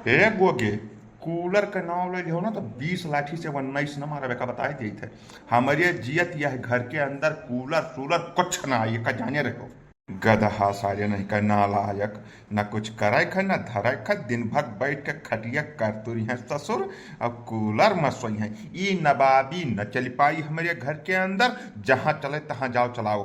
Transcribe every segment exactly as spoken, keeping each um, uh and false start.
ए गोगे, कूलर के नाव ले लिहो ना तो बीस लाठी से उन्नीस न मारबे का बताए देत है। हमरे जियत यह घर के अंदर कूलर सूलर कुछ ना आई, का जाने रहो। गदहा सारे नहीं का नालायक, न कुछ करे ख, न धरे ख, दिन भर बैठ के खटिया करतुरी हैं ससुर, अब कूलर में सोई हैं। ई नवाबी न चल पाई हमरे घर के अंदर, जहाँ चले तहाँ जाओ चलाओ।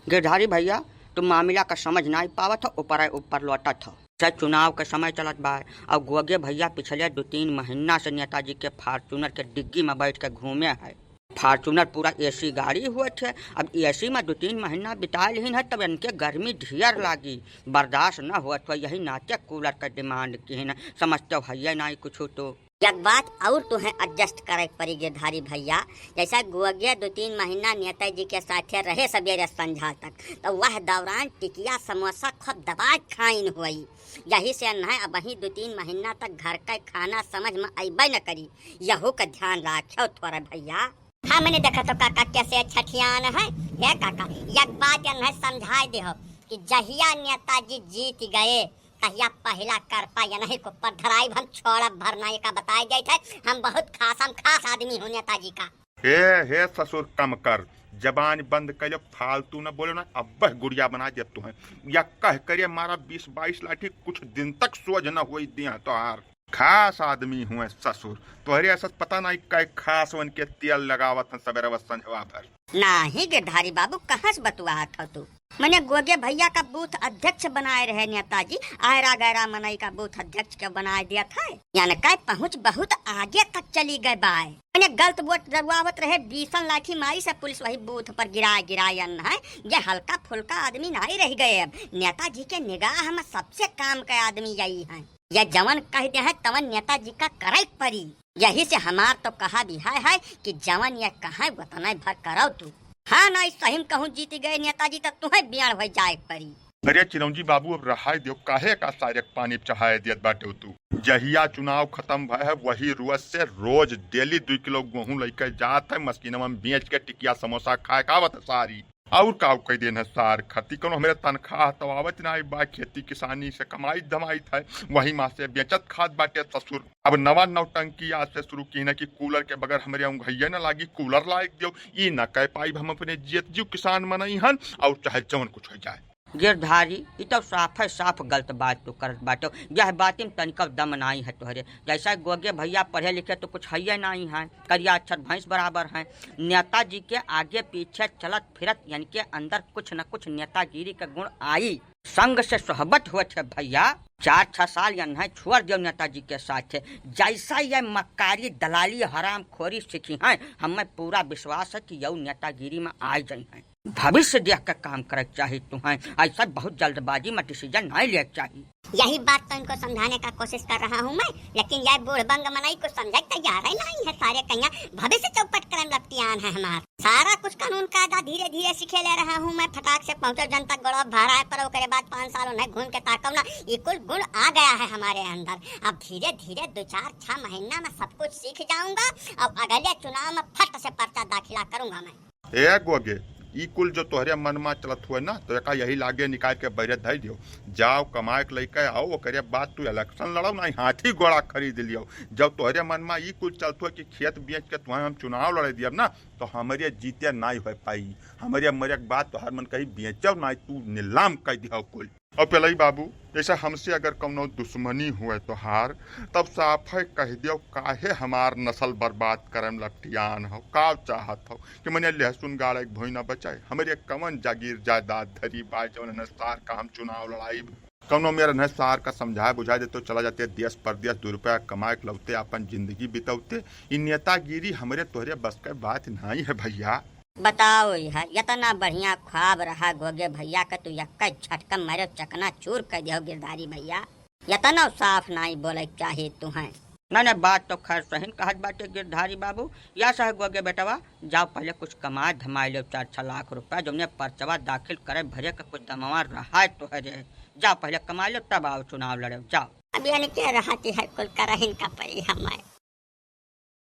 गिरधारी भैया, तू मामिला का समझ नाई पावत हो, ऊपर ऊपर लौटत हो। से चुनाव के समय चलत बा, और गोगे भैया पिछले दो तीन महीना से नेताजी के Fortuner के डिग्गी में बैठ के घूमे है। Fortuner पूरा AC गाड़ी हुए थे, अब AC में दो तीन महीना बिता लिहिन है, तब इनके गर्मी ढेर लागी, बर्दाश्त न होत हो, यही नाते कूलर का demand किहिन है। समझते हो है नाई कुछ तो। एक बात और तुहें adjust करे के पड़ी गिरधारी भैया, जैसा गोगे दो तीन महीना नेताजी के साथे रहे सबेरे संझा तक, तो वह दौरान टिकिया समोसा खूब दबा के खाइन हुई। यही से न है, अब वही दो तीन महीना तक घर का खाना समझ में अइबे न करी, यहू का ध्यान राख्यो थोड़ा भैया। हाँ, मैंने देखा तो काका कैसे छठियान है। हे काका, एक बात यन है समझाए देहो कि जहिया नेताजी जीत गए, तहिया पहिला करपा यनही के ऊपर धराइब हम, छोड़ब भर ना, एका बताए जाइत है, हम बहुत खास, हम खास आदमी हूँ नेताजी का। ए, हे ससुर, कम कर, जबान बंद कर ले, फालतू न बोले ना, अब्बे गुड़िया बना देब तुहें। या कह करे मारा बीस बाईस लाठी, कुछ दिन तक सोझ न होई दिया तोहार। खास आदमी हुए ससुर, तोहरे असत पता नहीं कै खास वन के तेल लगावत हैं सबेरवा संझवा भर। नाही गिरधारी बाबू, कहाँ से बतुआत हो तू? मने गोगे भैया का बूथ अध्यक्ष बनाए रहे नेताजी, आयरा गैरा मनई का बूथ अध्यक्ष के बनाए दिया था। यानी का पहुँच बहुत आगे तक चली गए बाय। मने गलत वोट डरवावत रहे, बीसन लाठी मारी से पुलिस वही बूथ पर गिराए गिराए अन है। ये हल्का फुल्का आदमी नहीं रह गए अब। नेताजी के निगाह में सबसे काम का आदमी यही है। या जवन कह दे है तवन नेताजी का करे परी। यही से हमार तो कहा भी है, है कि जवन ये कहे वतने भर करौ तू। हाँ ना, सही में कहूँ जीत गए नेताजी तो तुहें बियाण हो जाए परी। अरे चिरौंजी बाबू, अब रहाय देव, काहे का सारे के पानी चढ़ाए देत बाटे तू? जहिया चुनाव खत्म भय है, वही रोज से रोज daily दुई किलो गेहूं लेके जात है, मशीनवा में बेच के टिकिया समोसा खाए का आवत है सारी। और का कह देन है सार, खती कोनो हमरे तनख्वाह तो आवत नाई बा, खेती किसानी से कमाई धमाई था, वही माँ से बेचत खात बाटे ससुर। अब नवा नौटंकी आज से शुरू की ना कि कूलर के बगैर हमरे उंघैया न लागी, कूलर लायक दियो, ई ना कह पाई हम अपने जियत जीव किसान मनई हन, और चाहे जवन कुछ हो जाए। गिरधारी, ई तो साफे साफ गलत बात तू करत बाटो। यह बात में तनिको दम नाई है तोहरे। जैसा गोगे भैया पढ़े लिखे तो कुछ हइये नाई है, करिया अक्षर भैंस बराबर है। नेताजी के आगे पीछे चलत फिरत इनके अंदर कुछ न कुछ नेतागिरी के गुण आई। संग से सोहबत होत है भैया, चार छह साल यन्हे छोड़ दियो नेताजी के साथ। जैसा ये मक्कारी दलाली हरामखोरी सीखी हैं, हमें पूरा विश्वास है कि यऊ नेतागिरी में आ जाई हैं। भविष्य देख के काम करे के चाही तुहें, ऐसा बहुत जल्दबाजी में decision नहीं ले के चाही। यही बात तो इनको समझाने का कोशिश कर रहा हूँ मैं, लेकिन यह बूढ़ बंग मनई कुछ समझे के तैयार है नहीं है। सारे कहिया भविष्य चौपट करे में लपटियान है हमार। सारा कुछ कानून कायदा धीरे धीरे सीखे ले रहा हूँ मैं। फटाक से पहुँचो जनता गड़वा भराए पर, ओकरे बाद पाँच साल उन्हें घूम के ताकब ना, ये कुल गुण आ गया है हमारे अंदर। अब धीरे धीरे दो चार छह महीना में सब कुछ सीख जाऊंगा और अगले चुनाव में फट से पर्चा दाखिला करूंगा मैं। ए गोगे, ई कुल जो तोहरे मन मा चलत हुए ना, तो एका यही लागे निकाल के बैरे धई दियो। जाओ कमाए के लइके आओ, ओकरे बाद तू election लड़ो, नाहीं हाथी घोड़ा खरीद लियो। जब तोहरे मन मा ई कुल चलत हुए कि खेत बेच के तुहें हम चुनाव लड़े दियब ना, तो हमरे जीते नाहीं हो पाई। हमरे मरे के बाद तोहर मन कही बेचो नाहीं, तू नीलाम कर दियो कुल। और पेलई बाबू, जैसे हमसे अगर कौनो दुश्मनी हुए तोहार, तब साफे कह दियो, काहे हमार नस्ल बर्बाद करे में लपटियान हो? का चाहत हो कि मने लहसुन गाड़े के भुई न बचाए? हमरे कवन जागीर जायदाद धरी बा, जौन न सार का हम चुनाव लड़ाई? कौनो मेर न सार का समझाए बुझाए देतो, चला जाते देश परदेश, दू रुपया कमाए के लौते, आपन जिंदगी बितौते। ई नेतागिरी हमरे तोहरे बस के बात नाहीं है भैया। बताओ, यह यतना बढ़िया ख्वाब रहा गोगे भैया का, तू यक्का झटका मारे चकनाचूर कर दियो गिरधारी भैया। यतना साफ नाई बोले के चाही तुहें। ना, ना, बात तो खैर सही कहत बाटे गिरधारी बाबू। या सह गोगे बेटवा, जाओ पहले कुछ कमाए धमाए लो चार छह लाख रुपया, जौने पर्चवा दाखिल करे भरे का कुछ दमवा रहा है तोहरे। जाओ पहले कमाए लो, तब आओ चुनाव लड़े, जाओ। अब यानी के रहती है कुल करहिन का परी हमें।